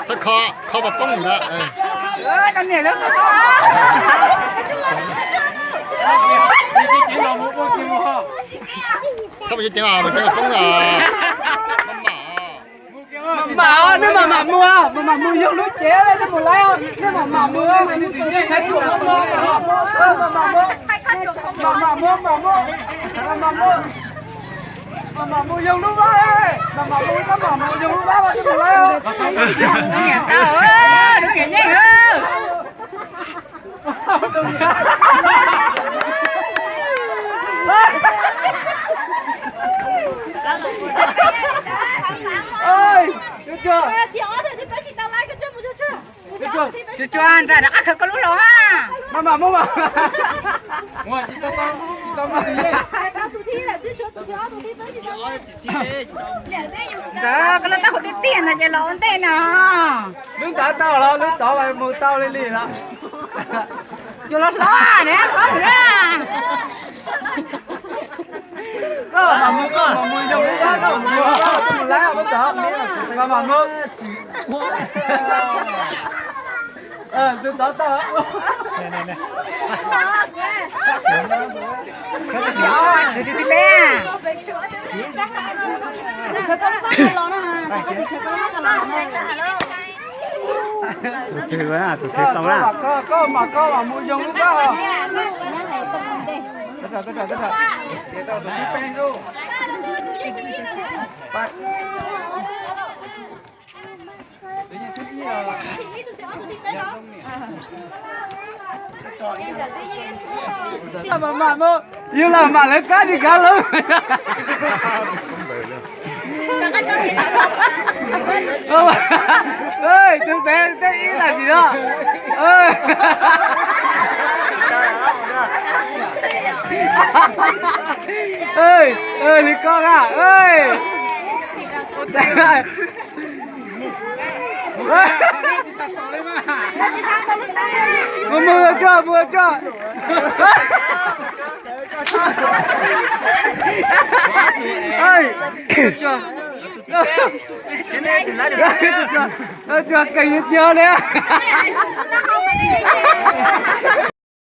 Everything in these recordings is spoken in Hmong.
Txhob kho, kho mas poob lawm. Kho mas ceev ceev os, mas ceev mas poob os. Mam mam, neb mam mam mus, mam mam mus yog lub cev, neb mus lawm, neb mam mam mus, mam mam mus, mam mam mus, mam mam mus, mam mam mus, mam mam mus yog lub vab, mam mam mus, mam mam mus yog lub vab, neb mus lawm. Tsuag tsuag, ntxawm rov qab khaws koj lub los ha. Ntxawm, koj lub taub hau tiaj tiaj no ces los ua ntej no. Lub ntawd tau los lub tod mus tau li li lawm. Cua los hlob ne, hlob na. Koj mam mus, koj mam mus yog lub vab, koj mus yog lub vab, koj mus lawm, koj txawm mam mam mus. Tus tod tau. Tus twg, tus twg tau na? Koj mam, koj mam mus yog lub vab. Yus lam mam lawv kab tsis kav lawv. Tus pem tej ib tam sim no. Li koj a. Mus, mus ua tsuag, mus ua tsuag. Tsuag, keej tiag tiag li.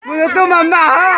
Mus yuav tuaj mam mam ha.